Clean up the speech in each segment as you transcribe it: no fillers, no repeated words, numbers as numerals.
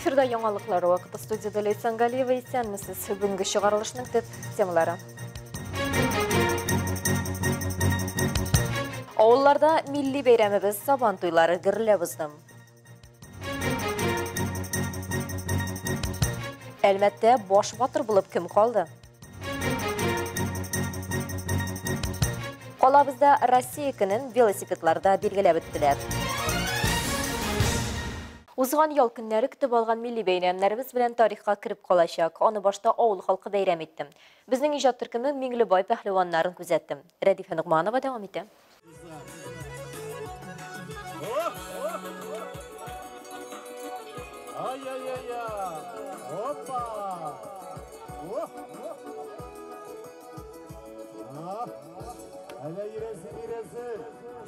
Эфирда яңалыклар вакыты, студияда Ләйсән Галиева. Исәнмесез. Бүгенге чыгарылышның төп темалары. Авылларда милли бәйрәмебез Сабан туйлары гөрләп узды. Әлмәттә баш батыр булып кем калды? Калабызда Россия көнен велосипедларда билгеләп үттеләр. Узган ял көннәре көтеп алган милли бәйрәмнәребез белән тарихка кереп калачак. Аны башта авыл халкы бәйрәм итте. Безнең иҗат төркеме Миңлебай пәһлеваннарын күзәтте. Рәдифә Ногманова дәвам итә.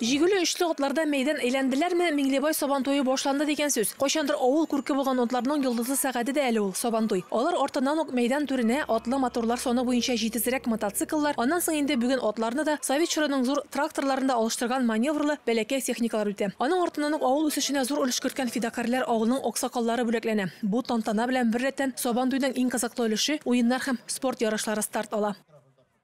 Җигүле өчле атларда мәйдан әйләнделәрме, Миңлебай Сабан туе башланды дигән сүз. Кайчандыр авыл күрке булган атларның йолдызлы сәгате дә әле ул Сабан туй. Алар артыннан ук мәйдан түренә атлы моторлар саны буенча җитезрәк мотоцикллар, аннан соң инде бүген атларны да совет чорының зур тракторларын да алыштырган маневрлы бәләкәй техникалар үтә. Аның артыннан ук авыл үсешенә зур өлеш керткән фидакарьләр, авылның аксакаллары бүләкләнә. Бу тантана белән беррәттән Сабан туйның иң кызыклы өлеше, уеннар һәм спорт ярышлары старт ала.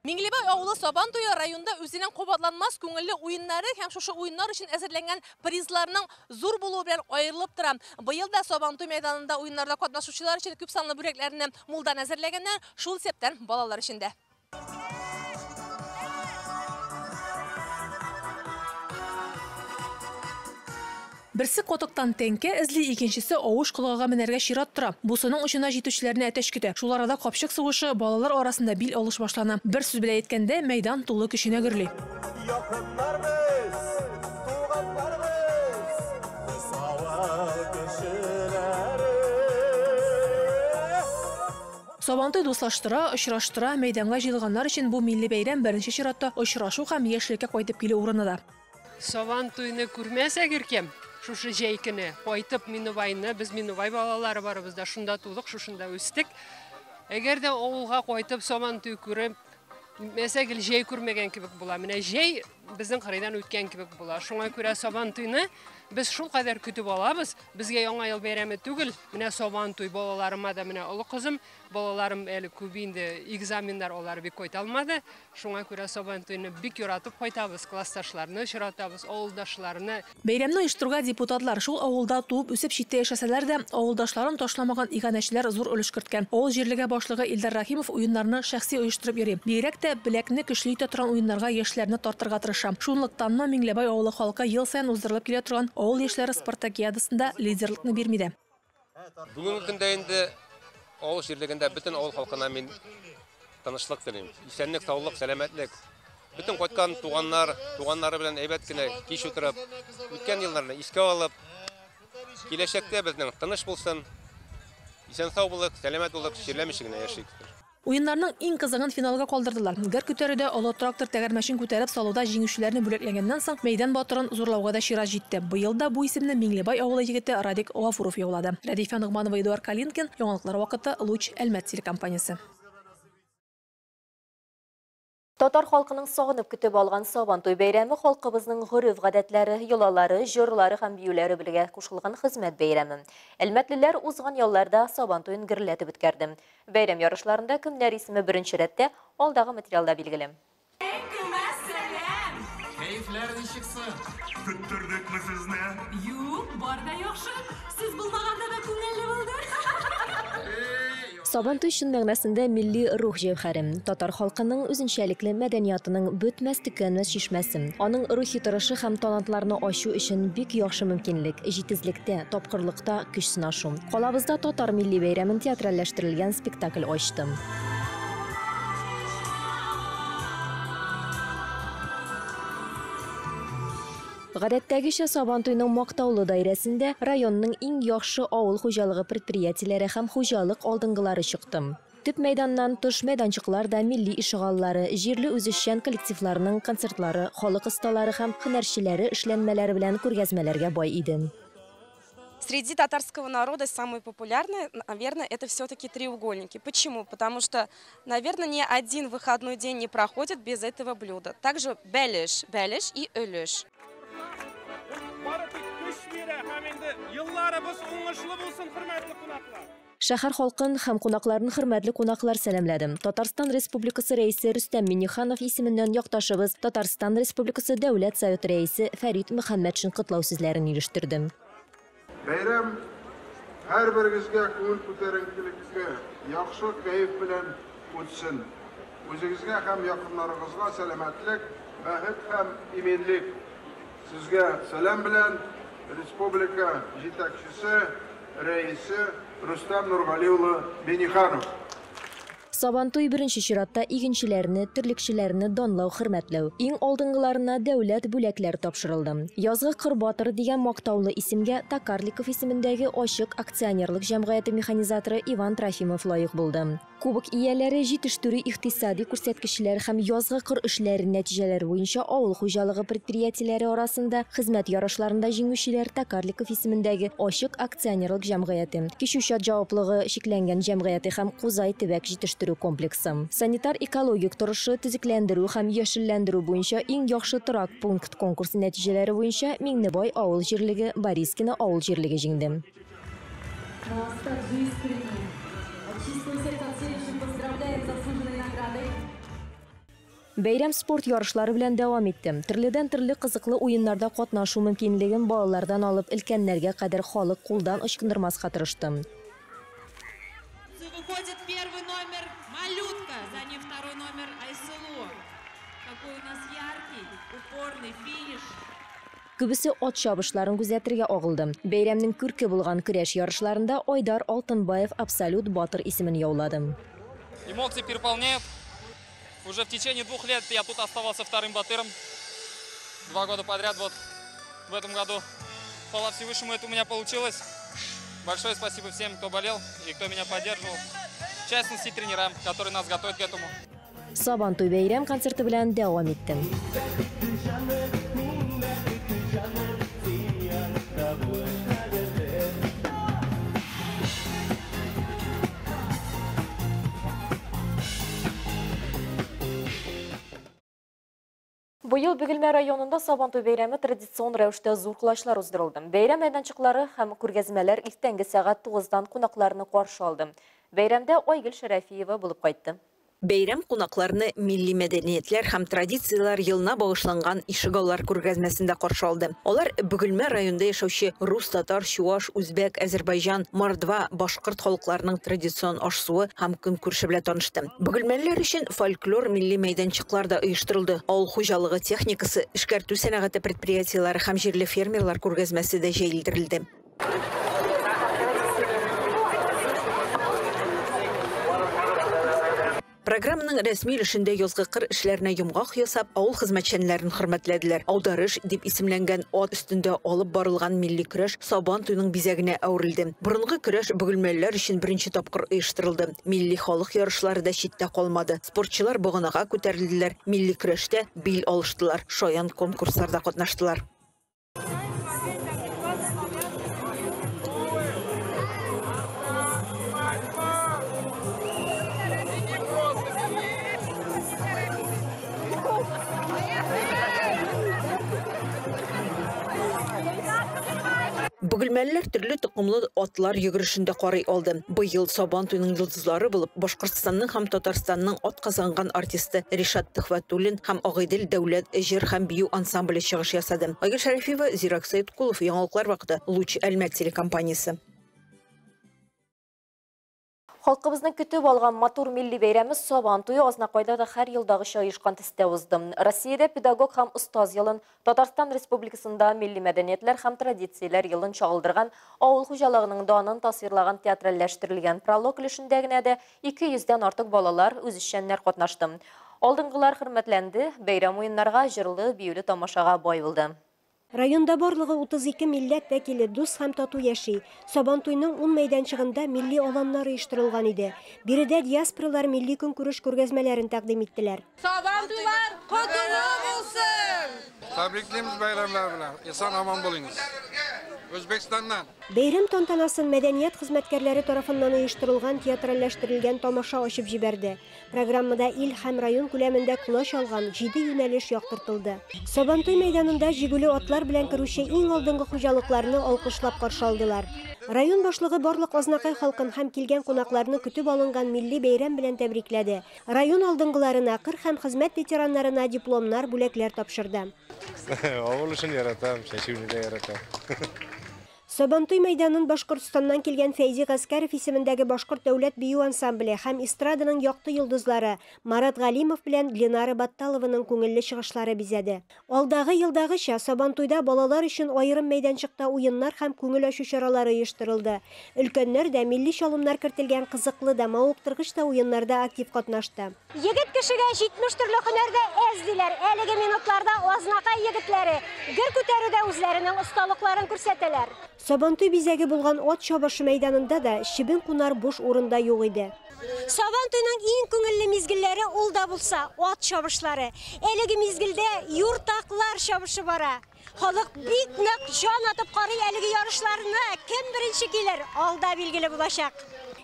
Миңлебай авылы Сабан туе районда үзенең кабатланмас күңелле уеннары һәм шушы уеннар өчен әзерләнгән призларның зур булуы белән аерылып тора. Быел да Сабан туй мәйданында уеннарда катнашучылар өчен күп санлы бүләкләрне мулдан әзерләгәннәр, шул исәптән балалар өчен дә. Берсе катыктан тәңкә эзли, икенчесе авыш колгага менәргә чират тора. Бусының очына җитүчеләрне әтәч көтә. Шул арада капчык сугышы, балалар арасында бил алыш башлана. Бер сүз белән әйткәндә, мәйдан тулы көченә гөрли. Якыннар без, туганнар без, без авыл кешеләре. Сабантуй дуслаштыра, очраштыра, мәйданга җыелганнар өчен бу милли бәйрәм беренче чиратта очрашу һәм яшьлеккә кайтып килү урыны да. Сабан туйны күрмәсәк, иркәм, шушы җәй көне кайтып Минубайны, без Минубай балалары барыбыз да шунда тудык, шушында үстек. Әгәр дә авылга кайтып Сабан туй күреп, мәсәл, гел җәй күрмәгән кебек була. Менә җәй безнең кырыйдан үткән кебек була. Шуңа күрә Сабан туйны без шул кадәр көтеп алабыз. Безгә Яңа ел бәйрәме түгел, менә Сабан туй балаларыма да, менә олы кызым, балаларым әле күп инде, экзаменнар алар бик кайта алмады. Шуңа күрә Сабан туйны бик яратып кайтабыз, классташларны очратабыз, авылдашларны. Бәйрәмне оештыруга депутатлар, шул авылда туып үсеп читтә яшәсәләр дә, авылдашларын ташламаган иганәчеләр зур өлеш керткән. Авыл җирлеге башлыгы Илдар Рәхимов уеннарны шәхси оештырып йөри. Бигрәк тә беләкне көчле итә торган уеннарга яшьләрне тартырга тырыша. Шунлыктанмы Миңлебай авылы халкы ел саен уздырылып килә торган авыл яшьләре спартакиадасында лидерлыкны бирми дә. Бүгенге көндә инде авыл җирлегендә бөтен авыл халкына мин тынычлык телим. Исәнлек, саулык, сәламәтлек. Бөтен кайткан туганнар, туганнары белән әйбәт кенә кич утырып, үткән елларны искә алып, киләчәктә безнең тыныч булсын, исән сау булыйк, сәламәт булыйк, чирләмичә генә яшик. Уеннарның иң кызыгын финалга калдырдылар. Гер күтәрүдә олы трактор тәгәрмәчен күтәреп салуда җиңүчеләрне бүләкләгәннән соң мәйдан батырын зурлауга да чират җитте. Быел да бу исемне Миңлебай авылы егете Радик Гафуров яулады. Рәдифә Ногманова, Эдуард Калинкин, Яңалыклар вакыты, Луч, Әлмәт телекомпаниясе. Татар халкының сагынып көтеп алган Сабан туй бәйрәме халкыбызның гореф-гадәтләре, йолалары, җырлары һәм биюләре бергә кушылган хезмәт бәйрәме. Әлмәтлеләр узган ялларда Сабан туен гөрләтеп үткәрде. Бәйрәм ярышларында кемнәр исеме беренче рәттә, алдагы материалда билгеле. Кәефләр ничек соң? Көттердекме сезне? Юк, бар да яхшы. Сез булмаганда да күңелле булды. Сабан туй чын мәгънәсендә милли рух җәүһәре, татар халкының үзенчәлекле мәдәниятының бетмәс төкәнмәс чишмәсе. Аның рухи торышы һәм талантларны ачу өчен бик яхшы мөмкинлек, җитезлектә, тапкырлыкта көч сынашу. Калабызда татар милли бәйрәмен театральләштерелгән спектакль ачты. Гадәттәгечә Сабан туйның мактаулы даирәсендә районның иң яхшы авыл хуҗалыгы предприятиеләре һәм хуҗалык алдынгылары чыкты. Төп мәйданнан тыш мәйданчыкларда милли ишегаллары, җирле үзешчән коллективларның концертлары, халык осталары һәм һөнәрчеләре эшләнмәләре белән күргәзмәләргә бай иде. Среди татарского народа самые популярные, наверное, это все-таки треугольники. Почему? Потому что, наверное, ни один выходной день не проходит без этого блюда. Также белеш, белеш и өлеш. Шәһәр халкын һәм кунакларын хөрмәтле кунаклар сәламләде. Татарстан Республикасы Рәисе Рөстәм Миңнеханов исеменнән якташыбыз Татарстан Республикасы Дәүләт Советы Рәисе Фәрит Мөхәммәтшин котлау сүзләрен ирештерде. Бәйрәм һәрберегезгә күңел күтәренкелеккә, яхшы кәеф белән үтсен. Үзегезгә һәм якыннарыгызга сәламәтлек, бәхет һәм иминлек. Сезгә сәлам белән республика җитәкчесе, рәисе Рөстәм Нургали улы Миңнеханов. Сабантуй беренче чиратта игенчеләрне, терлекчеләрне данлау, хөрмәтләү. Иң алдынгыларына дәүләт бүләкләр тапшырылды. Язгы кыр батыры дигән мактаулы исемгә Токарликов исемендәге ачык акционерлык җәмгыяте механизаторы Иван Трофимов лаек булды. Кубок ияләре җитештерү икътисади күрсәткечләр һәм язгы кыр эшләре нәтиҗәләре буенча авыл хуҗалыгы предприятиеләре арасында хезмәт ярышларында җиңүчеләр Токарликов исемендәге ачык акционерлык җәмгыяте, Кичүчат җаваплыгы чикләнгән җәмгыяте һәм Кузай төбәк җитештерү комплексы. Санитар экологик торышы төзекләндерү һәм яшелләндерү буенча иң яхшы торак пункт конкурсы нәтиҗәләре буенча Миңнебай авыл җирлеге, Борискино авыл җирлеге җиңде. Бәйрәм спорт ярышлары белән дәвам итте. Төрледән-төрле кызыклы уеннарда катнашу мөмкинлеген балалардан алып өлкәннәргә кадәр халык кулдан ычкындырмаска тырышты. Выходит первый номер Малютка, за ним второй номер Айсылу. Какой у нас яркий, упорный финиш. Күбесе ат чабышларын күзәтергә агылды. Бәйрәмнең күрке булган көрәш ярышларында Айдар Алтынбаев абсолют батыр исемен яулады. Эмоции переполняют. Уже в течение 2 лет я тут оставался вторым батыром. 2 года подряд, вот в этом году, хвала Всевышнему, это у меня получилось. Большое спасибо всем, кто болел и кто меня поддерживал. В частности, тренерам, которые нас готовят к этому. Сабантуй бәйрәм концерты белән дәвам итте. Быел Бөгелмә районында Сабантуй бәйрәме традицион рәвештә зур колачлар уздырылды. Бәйрәм мәйданчыклары һәм күргәзмәләр иртәнге сәгать 9-дан кунакларны каршы алды. Бәйрәмдә Айгөл Шәрәфиева булып кайтты. Бәйрәм кунакларны милли мәдәниятләр һәм традицияләр елына багышланган ишегаллар күргәзмәсендә каршы алды. Алар Бөгелмә районында яшәүче рус, татар, чуаш, үзбәк, әзербайҗан, мордва, башкорт халыкларының традицион аш-суы һәм көнкүреше белән танышты. Бөгелмәлеләр өчен фольклор милли мәйданчыклар да оештырылды. Авыл хуҗалыгы техникасы, эшкәртү сәнәгате предприятиеләре һәм җирле фермерлар күргәзмәсе дә җәелдерелде. Программаның рәсми өлешендә язгы кыр эшләренә йомгак ясап, авыл хезмәтчәннәрен хөрмәтләделәр. Аударыш дип исемләнгән ат өстендә алып барылган милли көрәш Сабан туеның бизәгенә әверелде. Борынгы көрәш бөгелмәлеләр өчен беренче тапкыр оештырылды. Милли халык ярышлары да читтә калмады. Спортчылар баганага күтәрелделәр, милли көрәштә бил алыштылар, шаян конкурсларда катнаштылар. Бөгелмәлеләр төрле токымлы атлар йөгерешендә карый алды. Быел Сабан туеның йолдызлары булып Башкортстанның һәм Татарстанның ат казанган артисты Ришат Төхвәтуллин һәм Агыйдел дәүләт җыр һәм бию ансамбле чыгыш ясады. Айгөл Шәрәфиева, Зирак Сәйткулов, Яңалыклар вакыты, Луч Әлмәт телекомпаниясе. Халкыбызның көтеп алган матур милли бәйрәме Сабан туе Азнакайда да һәр елдагыча оешкан төстә узды. Россиядә педагог һәм остаз елын, Татарстан Республикасында милли мәдәниятләр һәм традицияләр елын чагылдырган авыл хуҗалыгының данын тасвирлаган театральләштерелгән пролог өлешендә генә дә 200дән артык балалар, үзешчәннәр катнашты. Алдынгылар хөрмәтләнде, бәйрәм уеннарга, җырлы, биюле тамашага бай булды. Районда барлыгы 32 милләт вәкиле дус һәм тату яши. Сабан туйның 10 мәйданчыгында милли аланнар оештырылган иде. Биредә диаспоралар милли көнкүреш күргәзмәләрен тәкъдим иттеләр. Сабан туйлар котлы булсын! Тәбриклибез бәйрәмнәр белән. Исән-аман булыгыз. Өзбекстаннан. Бәйрәм тантанасын мәдәният хезмәткәрләре тарафыннан оештырылган театральләштерелгән тамаша ачып җибәрде. Программада ил һәм район күләмендә колач алган 7 юнәлеш яктыртылды. Сабантуй мәйданында җигүле атлар белән керүче иң алдынгы хуҗалыкларны алкышлап каршы алдылар. Район башлыгы барлык Азнакай халкын һәм килгән кунакларны көтеп алынган милли бәйрәм белән тәбрикләде. Район алдынгыларына, кыр һәм хезмәт ветераннарына дипломнар, бүләкләр тапшырды. Авыл эшен яратам, чәчүне дә яратам. Сабантуй мәйданын Башкортстаннан килгән Фәйзи Гаскәров исемендәге Башкорт дәүләт бию ансамбле һәм эстраданың якты йолдызлары Марат Галимов белән Ленара Батталованың күңелле чыгышлары бизәде. Алдагы елдагыча, Сабантуйда балалар өчен аерым мәйданчыкта уеннар һәм күңел ачу чаралары оештырылды. Өлкәннәр дә милли чалымнар кертелгән кызыклы да, мавыктыргыч та уеннарда актив катнашты. Егет кешегә 70 төрле һөнәр дә әз диләр. Әлеге минутларда Азнакай егетләре гер күтәрүдә үзләренең осталыкларын күрсәтәләр. Сабантуй бизәге булган ат чабышы мәйданында да чебен кунар буш урын да юк иде. Сабантуйның иң күңелле мизгелләре ул да булса ат чабышлары. Әлеге мизгелдә юртаклар чабышы бара. Халык бик нык җан атып карый әлеге ярышларны. Кем беренче килер, алда билгеле булачак.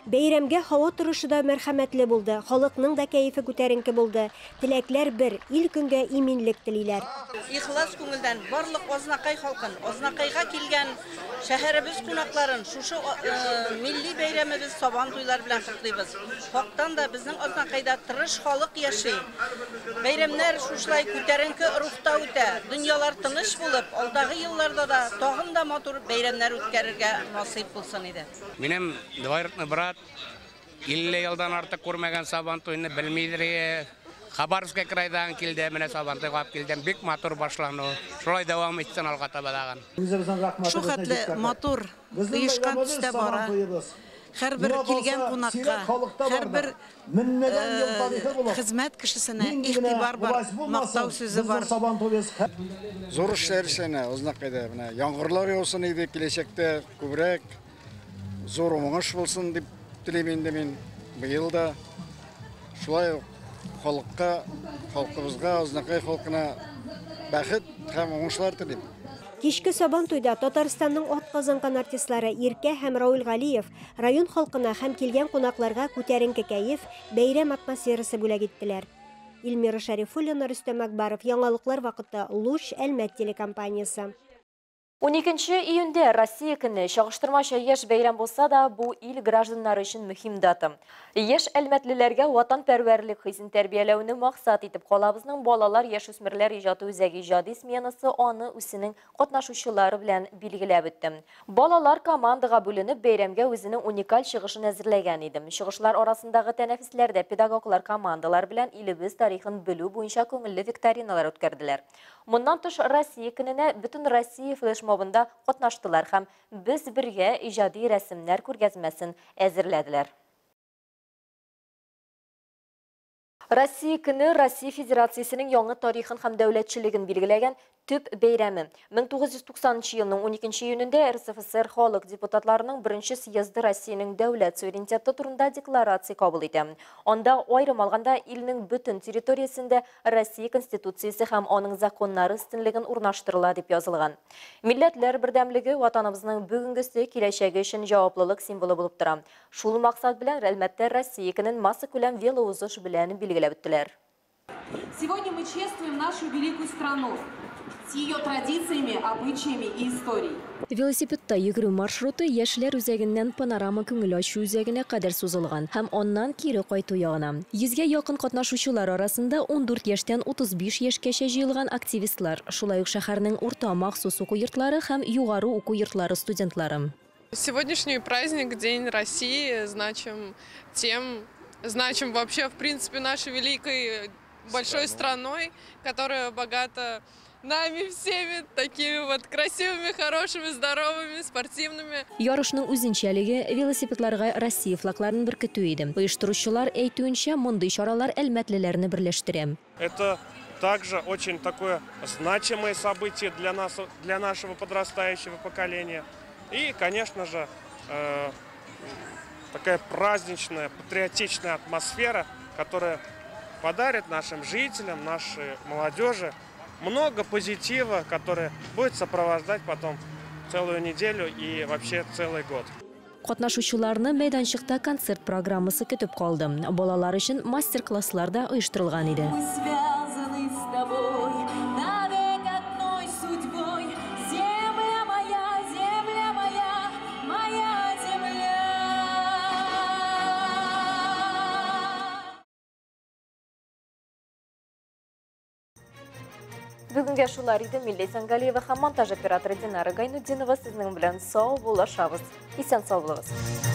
Бәйрәмгә һава торышы да мәрхәмәтле булды, халыкның да кәефе күтәренке булды. Теләкләр бер, ил-көнгә иминлек телиләр. Ихлас күңелдән барлык Азнакай халкын, Азнакайга килгән шәһәребез кунакларын шушы милли бәйрәмебез Сабан туйлар белән котлыйбыз. Хактан да безнең Азнакайда тырыш халык яши. Бәйрәмнәр шушылай күтәренке рухта үтә. Дөньялар тыныч булып, алдагы елларда да тагын да матур бәйрәмнәр үткәрергә насыйп булсын иде. Минем двоюродный брат 50 елдан артык күрмәгән Сабантуйны белмидер. Хабаровский крайдан килде, менә Сабантуйга алып килдем. Бик матур башлану. Шулай дәвам итсен алга таба тагын. Шу хәтле матур оешкан төстә бара. Һәрбер килгән кунакка, һәрбер хезмәт кешесенә игътибар бар, мактау сүзе бар. Зур эшләр эшләнә Азнакайда. Менә яңгырлар яусын иде киләчәктә күбрәк. Зур уңыш булсын дип телим инде мин. Быел да шулай ук халыкка, халкыбызга, Азнакай халкына бәхет һәм уңышлар телим. Кичке Сабантуйда Татарстанның атказанган артистлары Иркә һәм Рауль Галиев район халкына һәм килгән кунакларга күтәренке кәеф, бәйрәм атмосферасы бүләк иттеләр. Эльмира Шәрифуллина, Рөстәм Акбаров, Яңалыклар вакыты, Луч, Әлмәт телекомпаниясе. 12 июньдә Россия көне чагыштырмача яшь бәйрәм булса да, бу ил гражданнары өчен мөһим дата. Яшь әлмәтлеләргә ватанпәрвәрлек хисен тәрбияләүне максат итеп калабызның балалар яшүсмерләр иҗаты үзәге иҗади сменасы аны үзенең катнашучылары белән билгеләп үтте. Балалар командага бүленеп бәйрәмгә үзенең уникаль чыгышын әзерләгән иде. Чыгышлар арасындагы тәнәфесләрдә педагоглар командалар белән илебез тарихын белү буенча күңелле викториналар үткәрделәр. Моннан тыш Россия көненә бөтен Россия флешмобында катнаштылар һәм без бергә иҗади рәсемнәр күргәзмәсен әзерләделәр. Россия көне Россия Федерациясенең яңа тарихын һәм дәүләтчелеген билгеләгән төп бәйрәме. 1990 елның 12 июнендә РСФСР халык депутатларының беренче съезды Россиянең дәүләт суверенитеты турында декларация кабул итә. Анда аерым алганда илнең бөтен территориясендә Россия Конституциясе һәм аның законнары өстенлеген урнаштырыла дип язылган. Милләтләр бердәмлеге ватаныбызның бүгенгесе, киләчәге өчен җаваплылык символы булып тора. Шул максат белән Әлмәттә Россия көнен массакүләм велоузыш белән билгеләп үттеләр. Сегодня мы чествуем нашу великую страну с ее традициями, обычаями и историей. Велосипедта йөгерү маршруты Яшьләр үзәгеннән Панорама күңел ачу үзәгенә кадәр сузылган һәм аннан кире кайту ягына. 100гә якын катнашучылар арасында 14 яшьтән 35 яшькәчә җыелган активистлар, шулай ук шәһәрнең урта махсус уку йортлары һәм югары уку йортлары студентлары. Сегодняшний праздник, День России, значим тем, значим вообще, в принципе, нашей великой большой страной, которая богата нами всеми такими вот красивыми, хорошими, здоровыми, спортивными. Ярышның үзенчәлеге велосипедларга Россия флагларын беркетү иде. Оештыручылар әйтүенчә, мондый чаралар әлмәтлеләрне берләштерә. Это также очень такое значимое событие для нас, для нашего подрастающего поколения. И, конечно же, такая праздничная, патриотичная атмосфера, которая подарит нашим жителям, нашей молодежи много позитива, который будет сопровождать потом целую неделю и вообще целый год. Катнашучыларны мәйданчыкта концерт программасы көтеп калды. Балалар өчен мастер-класслар да оештырылган иде. Мы связаны с тобой навек одной судьбой. Земля моя, земля моя, моя Бүгенгә шулар иде. Милли Сәнгалиева һәм монтаж операторы Динара Гайнутдинова сезнең белән сау булашабыз. Исән сау булыгыз.